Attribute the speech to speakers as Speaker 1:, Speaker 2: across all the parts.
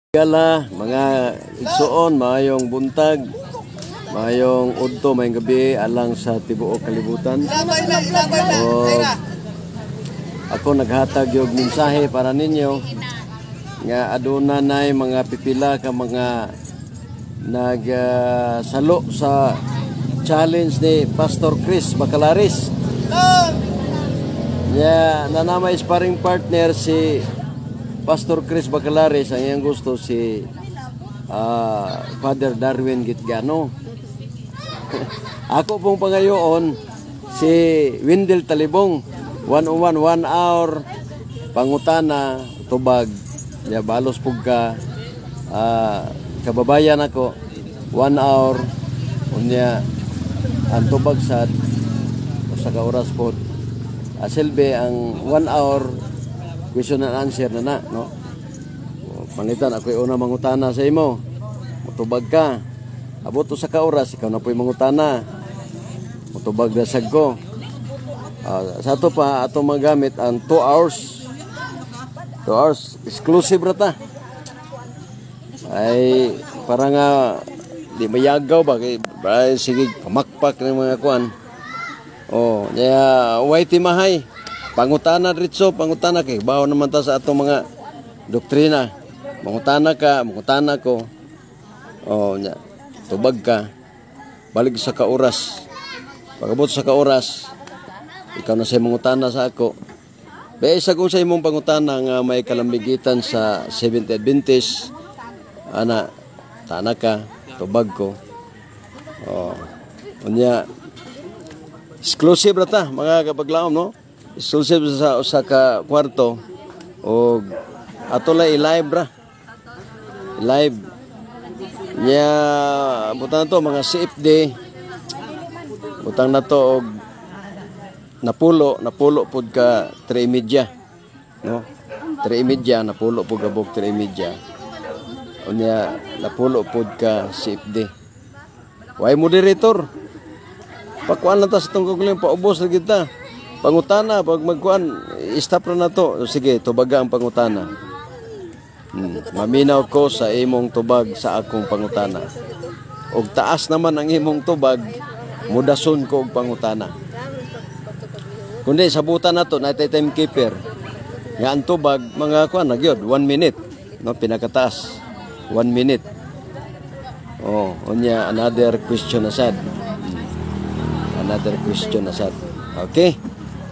Speaker 1: Gala, mga igsoon, maayong buntag, maayong udto, maayong gabi, alang sa tibuok kalibutan. O, ako naghatag yung mensahe para ninyo nga aduna nay mga pipila ka mga nagsalo sa challenge ni Pastor Chris Bacalaris. Ya, nanamay sparring partner si Pastor Chris Bacalaris, ang iyang gusto si Father Darwin Gitgano. Ako pong pangayoon si Wendell Talibong, one on one, one hour pangutana, tubag, ya balos pug ka, kababayan ako, 1 hour unya ang tubag sa usa ka oras pod. Asilbi ang 1 hour question and answer na na, no? O, pangitan ako'y una mangutana sa imo. Mutubag ka. Abot usa ka oras, ikaw na po'y mangutana. Mutubag na sad ko. Sa ato pa, atong magamit ang 2 hours. 2 hours. Exclusive ra ta. Ay, para nga di mayagaw ba kay ay, sige pamakpak ng mga kuan. Oh, ya white mahay. Pangutana diretso, pangutana kay bawo naman ta sa atong mga doktrina. Mangutana ka, mangutana ko. Oh, nya. Tubag ka. Balik sa ka oras. Pagabot sa ka oras, ikaw na sa mangutana sa ako. Be isa kung sa imong pangutana nga may kalambigitan sa Seventh Adventist, ana, tana ka, tubag ko. Oh. Unya, exclusive ra ta mga kapaglaom, no? Exclusive sa usa ka kwarto og ato lang i-live ra. Live. Nya butang na to mga CFD. Butang na to og napulo, napulo pud ka 3:30. No? 3:30, napulo pud gabok 3:30. Unya napulo pud ka CFD. Way moderator. Pakuan lang ta sa itong kaugalingon, paubos na kita. Pangutana, pag magkuan, stop na na to. Sige, tubaga ang pangutana. Maminaw ko sa imong tubag sa akong pangutana. Og taas naman ang imong tubag, mudason ko og pangutana. Kundi sabutan na to, natay timekeeper. Nga ang tubag, mga kuan na gyud, 1 minute. No, pinakataas. 1 minute. Oh, unya another question na sad. Another question na sad. Okay.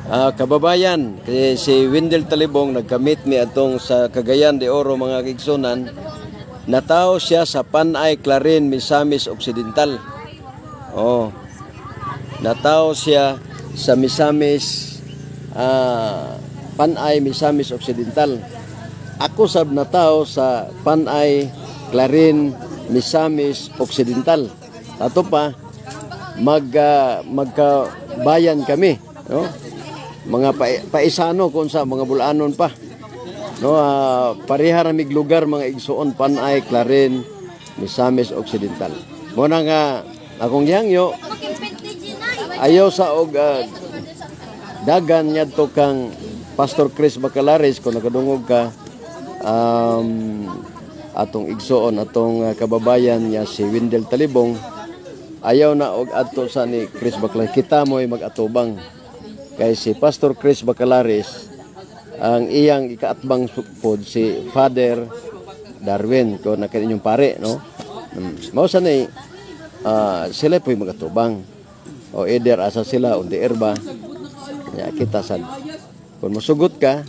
Speaker 1: Kababayan, kay si Wendell Talibong nagkamit mi atong sa Cagayan de Oro, mga kaigsunan. Natawo siya sa Panay, Clarin, Misamis Occidental. Oh. Natawo siya sa Misamis, Panay, Misamis Occidental. Ako sab natawo sa Panay, Clarin, Misamis Occidental. Ato pa magkabayan kami, no? Mga paisano kung sa mga bulanon pa. No, pareha ra mig lugar, mga igsuon, Panay, Clarin, Misamis Occidental. Mo na nga akong gihangyo, ayaw sa og dagan ngadto kang Pastor Chris Bacalares. Kung nakadungog ka, atong igsuon, atong kababayan nga si Wendell Talibong, ayaw na og adto sa ni Chris Bacalares. Kita mo'y mag-atubang kay si Pastor Chris Bacalares, ang iyang ikaatbang pod si Father Darwin ko na inyong pare, no? Mao sa ni sila po'y magatubang o either asa sila on the air ba ya kita sad. Kung mosugot ka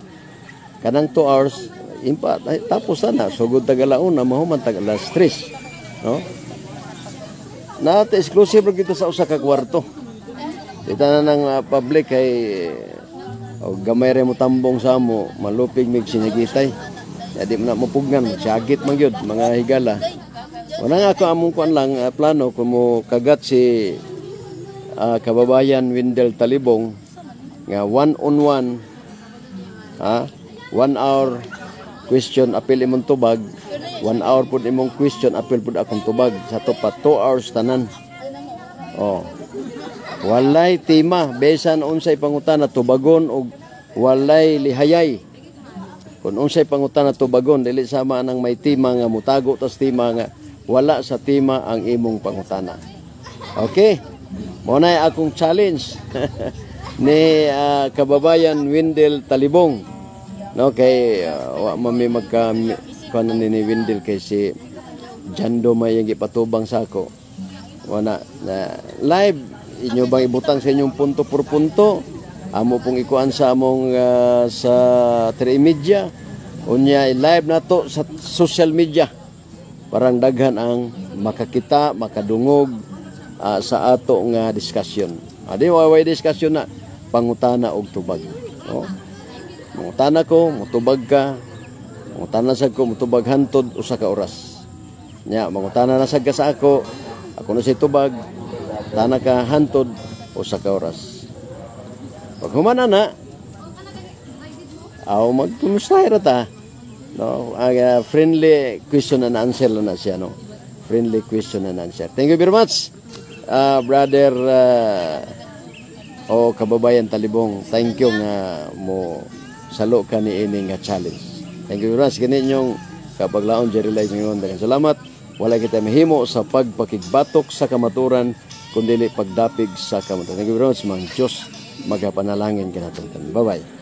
Speaker 1: kanang 2 hours impa ay, tapos na sugod tag alauna, mahuman tag alas 3, no? Nata exclusive ra kita sa usa ka kwarto. Kita na ng public kay o gamay ra mo tambong sa amo, malupig mig sinagitay. Ya, di mo na mapugnan, syagit man gyud mga higala. Wala nga ako among kuan lang plano kung mo kagat si kababayan Wendell Talibong nga one on one, ha, 1 hour question apil imong tubag, 1 hour pud imong question apil pud akong tubag, sa to pa 2 hours tanan. Oh, walay tema, besan unsay pangutana, tubagon og walay lihayay. Kung unsay pangutana, tubagon, dili sama nang may tema nga mutago tas tema nga wala sa tema ang imong pangutana. Okay? Mao na akong challenge ni kababayan Wendell Talibong. No, kay wa man mi magka kuan ni Wendell kay si Jando may yung gipatubang sa ako. Wala na live inyo bang ibutang sa inyong punto por punto, amo pong ikuan sa among sa media, unya live nato sa social media, parang daghan ang makakita, makadungog sa ato nga discussion. Adi way discussion na, pangutana og tubag. No? Mangutana ko, mutubag ka. Mangutana sad ko, mutubag hantod 1 ka oras. Nya, mangutana na sad ka sa ako, ako na say tubag, tana ka hantod 1 ka oras. Pag humana na, aw magkumustahay ra ta. No, ang friendly question and answer na siya, no. Friendly question and answer. Thank you very much, brother o kababayan Talibong. Thank you nga mo salo ka ni ini nga challenge. Thank you very much. Kini inyong kapaglaon Jerry Lai ngayon. Daghang salamat. Wala kita mahimo sa pagpakigbatok sa kamaturan kundi pagdapig sa kamaturan. Thank you very much. Mang Diyos magapanalangin kanatong. Bye-bye.